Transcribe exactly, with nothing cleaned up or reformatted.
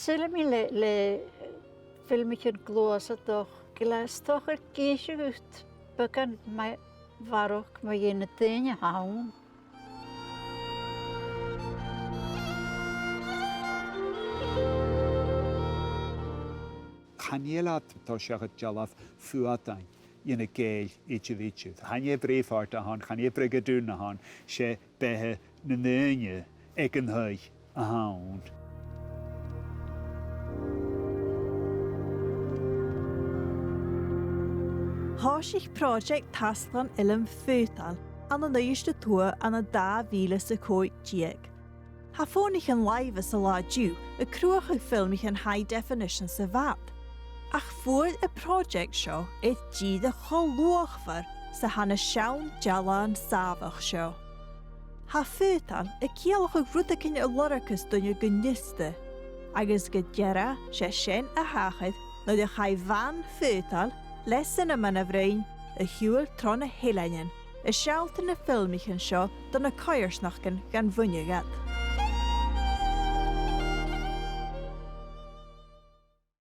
Saoilidh mi le, le filmichean gluasadach, gu bheil e a' stobadh air gèiseadh beagan mar a bharrachd mu dheidhinn na daoine a th' ann. Chan eil iad a' toiseachadh a' dealbh fuadain dhen a' Ghàidheal idir, idir. Chan e Braveheart a th' ann, chan e Brigadoon a th' ann, 's e beatha nan daoine aig an taigh a th' ann. Thòisich pròiseact tasglann fhilm Feudail ann an Uibhist a Tuath ann an dà mhìle 's a còig deug. Tha fònaichean-làimhe san latha an-diugh a' cruthachadh filmichean high definition sa bhad. Ach bhuail am pròiseact seo air dìreach cho luachmhor 's a tha na seann dealbhan sàmhach seo. Tha Feudail a' ciallachadh rudeigin a lorgas duine gun fhiosta, agus gu dearbh 's e sin a thachair nuair a chaidh bhan Feudail le Cineama na bhFraoin a shiubhal tro na h-Eileanan, a' sealltainn na filmichean seo do na coimhearsnachdan dhan bhuineadh iad.